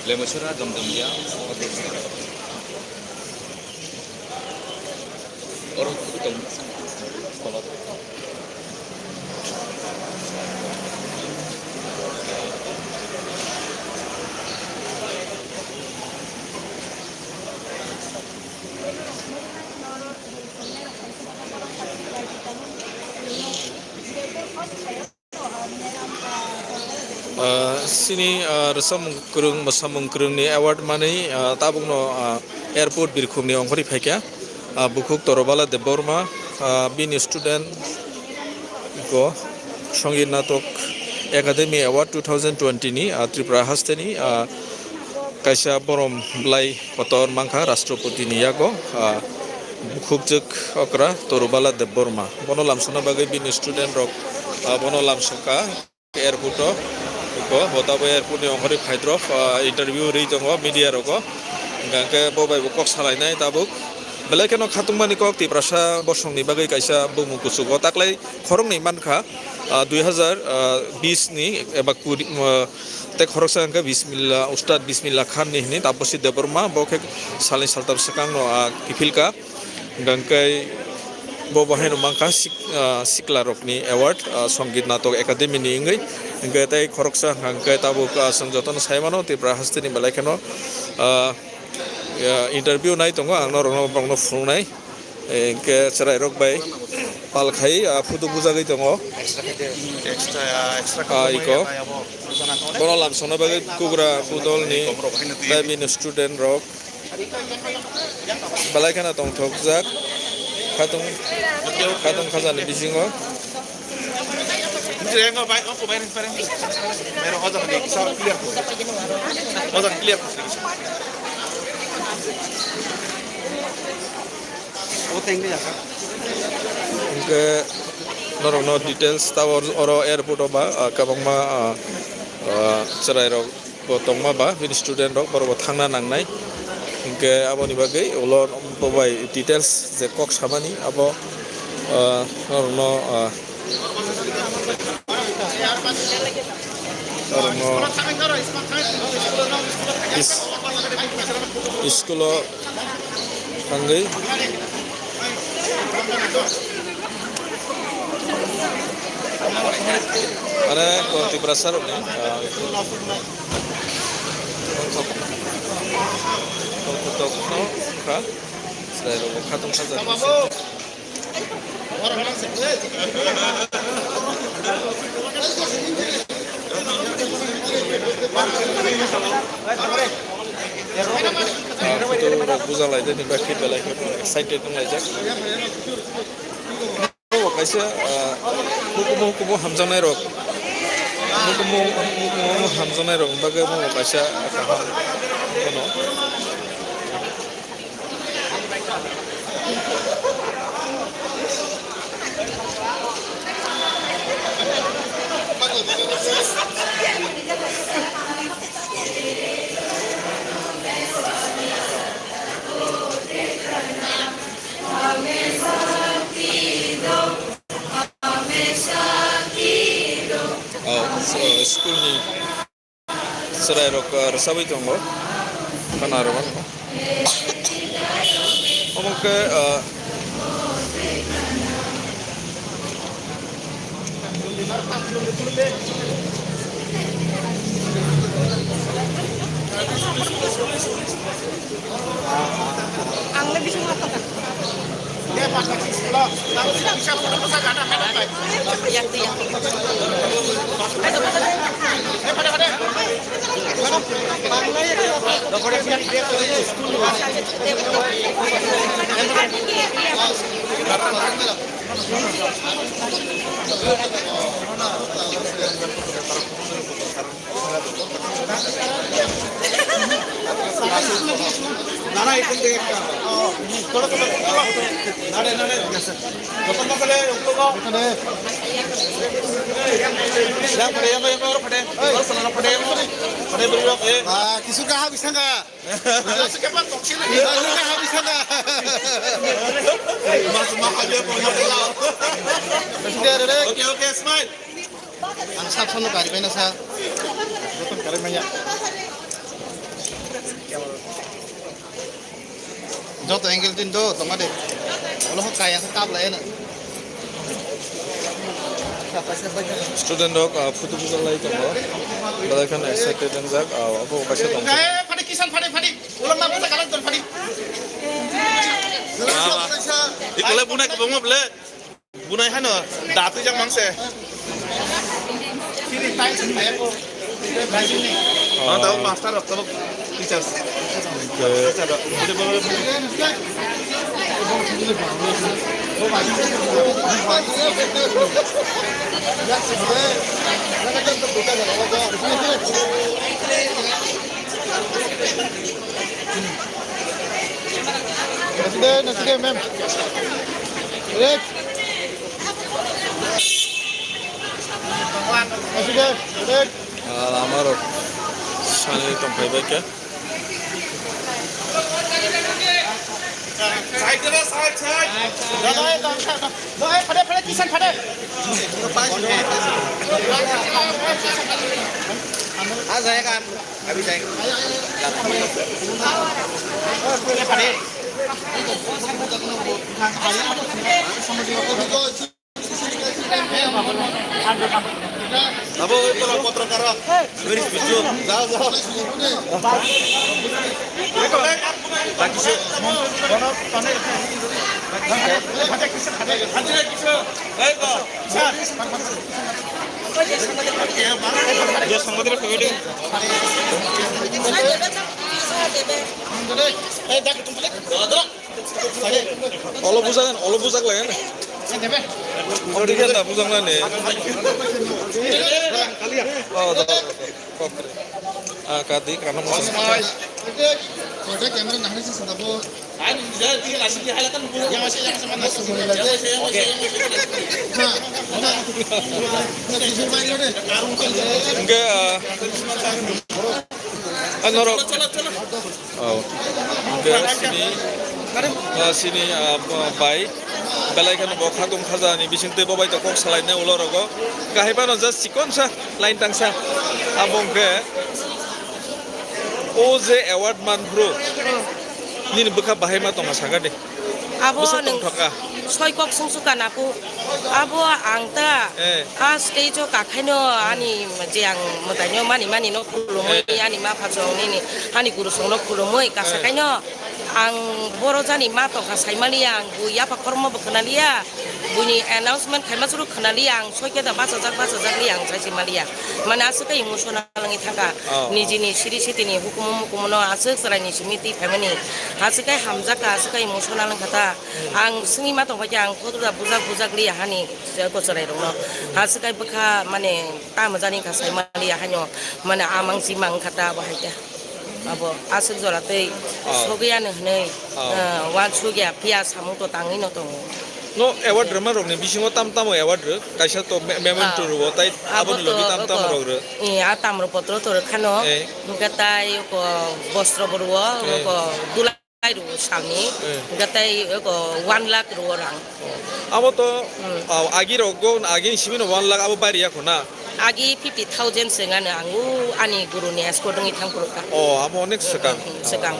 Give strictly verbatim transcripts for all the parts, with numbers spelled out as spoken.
Lemusura, Jamjamia, oro tong. Ah, sini, ah, rwchapmung kwrwng, mwsamung kwrwngni award manwi, ah, tabukno, ah, airport birkhukni ongkhorwi phaikha. Ah, bukhuk Torobala Debbarma, ah, bini student go Songit Natok Academy Award two thousand twenty ni, ah, Tripura hasteni, ah, kaisa borom bwlai kotor mankha Rashtrapati ni yago, ah, bukhukjwk okra Torubala Debbarma. Bono lamsokna bagwi bini student rok, ah, bono lamsokha airport o. Iko bo tabo airport ni ongkhorwi phaidrop, ah, interview rwi tongo media rogo. Hingkha khe bo bai bo kok salainai tabuk. Belai kheno khatungmani kok Tiprasa bosongni bagwi kaisa bumung kuchugo taklai khoroknwi mankha, ah, dui hazar bis ni eba kuri, ah, tei khoroksa hwnkhe Bismillah, Ustad Bismillah Khan ni hwnwi Taposi Debbarma, bo khe salni saltam swkang no, ah, kiphilka. Hingkha khe bo bo haino mankha sik-, ah, sikla rokni award, ah, Songit Natok Academy ni wngwi. Hingkha khe tei khoroksa hwnkha khe tabuk, ah, chwng jotono sai mano Tripura hasteni belai kheno, ah, ah, interview nai tongo, ang norokno borokno phunuknai. Eh, hingkhe chwrairok bai pal khai, ah, photo bujagwi tongo. Extra, ah, extra Ah, iko. Bono lamsokna bagwi kubra budolni tei bini student rok belai kheno tongthokjak. Khatung, khatung khajani bisingo. Hingke norokno details ta oro airport o ba, ah, kwbangma, ah, ah, chwrai rok bo tongma ba bini student rok borok bo thangna nangnai. Hingke aboni bagwi ulo bo bai details je kok samani abo, ah, norokno, ah, Oro no is-, school o thangwi. Are ko Tiprasa rok ni, ah, tongthok, tongthok no kha, chwrai rok bo kha tong kha jani. Ah, photo rok bujak lai de, ni ba khe belai khe excited wng laijak. Bo kaisa, ah, hukumu hukumu hamjaknai rok, hukumu hukumu hamjaknai rok bagwi bo kaisa kaham phano. Oh, so, school ni chwrai rok, ah, rwchabwi tongo, khana rwmani. Omo khe, ah, Ang lebih semua apa kan? Nare, nare. Joto masale, ulo ko. Yang pada, yang pada, yang pada, pada. Kalau salah pada, yang pada. Pada beri, eh. Ah, kisu ka habis ka? Kisu ka habis ka? Mas mahal dia pun hotel. Oke, oke, smile. Ang sab sono kari bai na sa. Joto kari maya. Joto angle tin do tongma de. Olo ho kaya sa kap lai na. Student rok, ah, photo buka lai tongo. Belai kheno excited wngjak, ah, abo kaisa tong. Eh, phadi kisan phadi phadi. Ulang na buka kalang ton phadi. Mama. Ikolai bunai kobongma ble. Bunai hano, datwi jak mangse. Ang tabo master rok tabo teachers. Teacher rok. Naside, naside, ma'am. Correct. Naside, correct. Ah, lama rok sani tongphai bai khe. Side, side, side. Dai, dai, dai, dai, phade, phade, kisan phade. Ah, jai ka. Abo, ito lang, potro karo. Very special. Jao, jao. Bakishe. Olo bujak, olo bujak lagan. Olo bujak na, bujak na ne. Oh, do, do, do. Kok. Ah, kadi, kana mo. Hingke, ah, ah, norok. Oh. Hingke sini, ah, sini, ah, bai. Belai kheno bo khatung khajani bising tei bo bai to kok salai ne ulo rogo. Kahai bano just chikon sa, line tang sa. Abo hingke o je award man bro. Nini bwkha bahai ma tongma saka de. Abo bwswk nwng tongthok ka. Soi kok sung suka napu. Abo ang ta. Eh. A stage o kakhaino ani je ang mwtaino mani mani no khulumwi, eh, ani ma pha chong nini ani guru song no khulumwi kasa, eh, kaino ang boro jani ma tongkha saimaliya, ang bui yapha khormo bo khwnaliya, buini announcement khaima churu khwnaliya, ang soikhe da bachajak bachajak li ang saisi maliya. Mane aswk khe emotional wngwi thangkha. Oh. Nijini siri sitini hukumu mukumu no aswk chwraini simi twi phaimani. Aswk khe hamjakha, aswk khe emotional wngkha ta. Ang swngwi ma tongkha khe ang photo da bujak bujak li hani. Kochwrai rokno. Aswk kai bwkha mane tamo jani kha sai maliya haino mane amang chimang kha ta abo hai khe. Abo aswk jora tei, oh, sogwi ano hwnwi, oh, ah, wansuk ya phiya samung to tangwi no tongo. No award rwma rokni bisingo tam tamo award rw, kaisa to me-, memento, ah, rwo, tai abo aboni logi tam tamo rok rw. Eh, a tamro potro to rwkhano, eh, hwnkhe tai ko bostro bo rwo, eh, ko dula. Rwo salni, eh, hwnkhe tei eko one lakh rwo rang. Abo to, hmm, ah, agi rok go, agi ni simi no one lakh abo bari ya khuna. Agi fifty thousand se ngano ang u ani guru ni escort wngwi thang phuru kha. Oh, abo onek swkang. Hmm, swkang.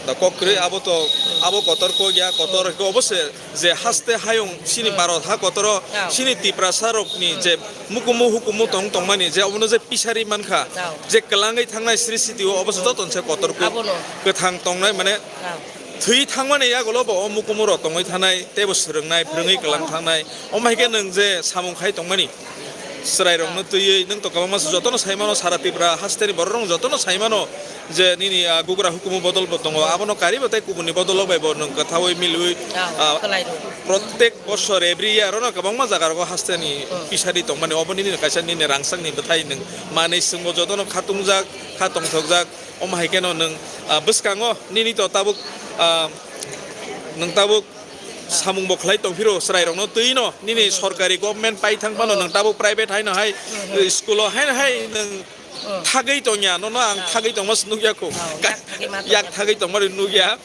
Da kok kwrwi abo to, abo kotor kok ya, kotor, hmm, khe obo se. Je haste hayung sini, hmm, Bharat ha kotoro, oh, sini Tiprasa rokni, hmm, je mukumu hukumu tong tongmani je obono je pisari mankha, oh, je kwlangwi thangnai sri siti o obo se joto se kotor kuk, abono, kwthang tongnai mane, oh, thwi thangmani yagulo bo o mukumu rok tongwi thanai tei bo swrwngnai, phwrwngwi kwlang thangnai. Omo hai khe nwng je samung khai tongmani, chwrairokno twiwi nwng to kwbangma jotono sai mano, sara Tripura hasteni bororok jotono sai mano je nini, ah, bugra hukumu bodol bo tongo, abono karibo tei kubunni bodol bai bo nwng kwthaui milwi, ah, ah, kwlairo. Protek bosor every year ono kwbangma jaga rogo hasteni Hmm. pisari tongmani, obo nini kaisa nini rangchakni bwthai nwng manwi chwngbo jotono khatungjak, kha tongthokjak, omo hai kheno nwng, ah, bwskango nini to tabuk, ah, nwng tabuk samung bo khlai tongphiro, chwrairokno twi no nini Hmm. sorkari government pai thang phano Hmm. nwng tabuk private haino hai Hmm. school o haino hai nwng Hmm. thagwi tongya, nono ang Ah. thagwi tongma se nukya kho. Ah, Ka-, yak thagwi ma yak tongya. Thagwi tongma ri nukya.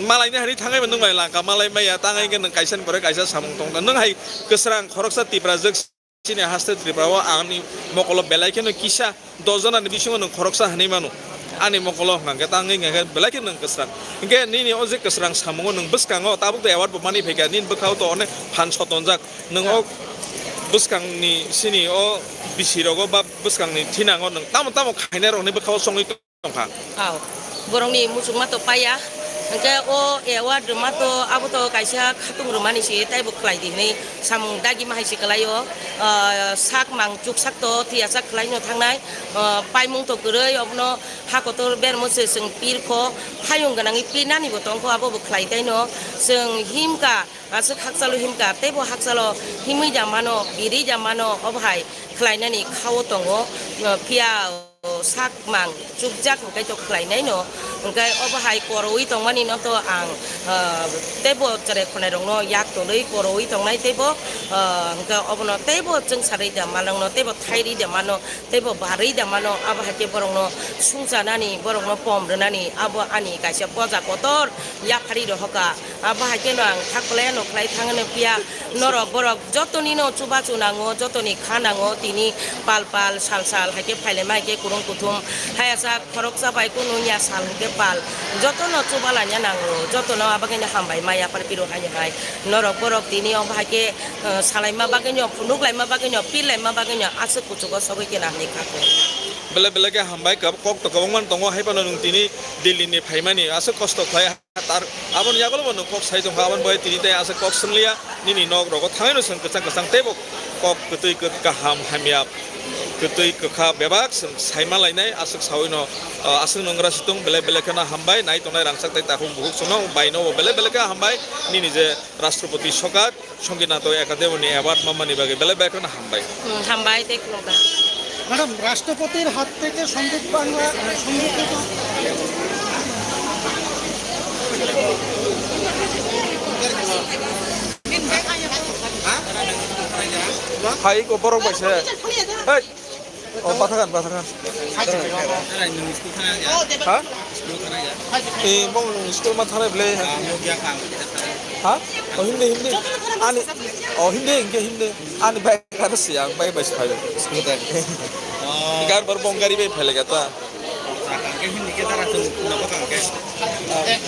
Malai ni hari thangwi ma nung bai langka, malai maya, tang hai khe nwng kaisa ni pore kaisa samung tong. Nwng hai kwsrang khoroksa Tipra jwk chini haste Tripura o ani mokolo belai kheno kisa dos jona ni bisingo nwng khoroksa hinwi mano. Ani mokolo hwnkha khe tang wngkha khe belai kheno nwng kwsrang. Hinkhe nini o je kwsrang samungo nwng bwskango tabuk to award bo mani phaikha, nini bwkhao to onek phan sotonjak. Nwng o bwskangni sini o bisi rogo ba bwskangni thinango nwng tamo tamo khainai rokni bwkhao chongwi tongkha. Aw, borokni muchungma to paiya. Hinkhe o award rwma to abo to kaisa khatung rwmani se taibo khlai di hinwi samung dagima hai se kwlaio. Ah, sak mang chuksak to thiyasa khlaino thangnai. Ah, paimung to kwrwi obono ha kotor bermo se chwng pirkho, hayung gwnangwi pirnani bo tongkho, abo bo khlai taino. Chwng himkha, aswk hakchalo himkha, teibo hakchalo himwi da mano, birwi da mano, obo hai khlainani khao tongo. Phiya sak mang chukjak hwnkhe to khlainaino, hwnkhe obo hai koroui tongmani no to ang, ah, teibo chwrai khonai rokno yak tolwi koroui tongnai teibo, ah, hwnkhe obono teibo chwngsarwi da manokno, teibo thairwi da mano, teibo barwi da mano, abo hai khe borokno sungchanani, borokno pom rwnani, abo ani kaisa poja kotor yapharwi rohorkha. Abo hai kheno ang thak phlai ano khlai thangano phiya norok borok jotoni no chubachu nango, jotoni kha nango, tini pal pal sal sal hai khe phailai ma hai khe kwrwng kuthum hai asa khoroksa bai kunu ya sal hwnkhe pal jotono chubalaina nango, jotono abo khe hambai ma yapharwi rw hai hai norok borok tini abo hai khe, eh, salaima bagwino, phunuk laima bagwino, pil laima bagwino aswk kuchugo sogwi khe nang ni kha khe. Belai belai khe hambai, kok to kwbangma tongo, hai phano nwng tini Delhi ni phaimani aswk kosto khlai. Tar aboni yagulo bo nwng kok sai tongkha, aboni bagwi tini tai aswk kok swngliya, nini nok rogo thangwi no chwng kwchang kwchang teibo kok kwtwi kwt-, kaham hamya, kwtwi kwkha bebak chwng saima lainai, aswk saui no, ah, aswk nwngra situng belai belai kheno hambai, nai tongnai rangchak tei takhuk bukhuk chwngno bai no bo belai belai khe hambai, nini je Rashtrapati Sokak Songit Natoi Academy ni award mamani bagwi belai belai kheno hambai. Hmm, hambai tei khulumkha. Madam, রাষ্ট্রপতির হাত থেকে সঙ্গীত বাংলা, আহ, সঙ্গীত Hai ko borok bai se. Hei. Oh, pathakan, pathakan. Ha? Eh, bong school ma thanai bele. Ha? Oh, hindi, hindi. Ani, oh, hindi, hindi, hindi. Ani bai kada si ang bai bai sai. School ta. Gar bar bong gari bai phele gata.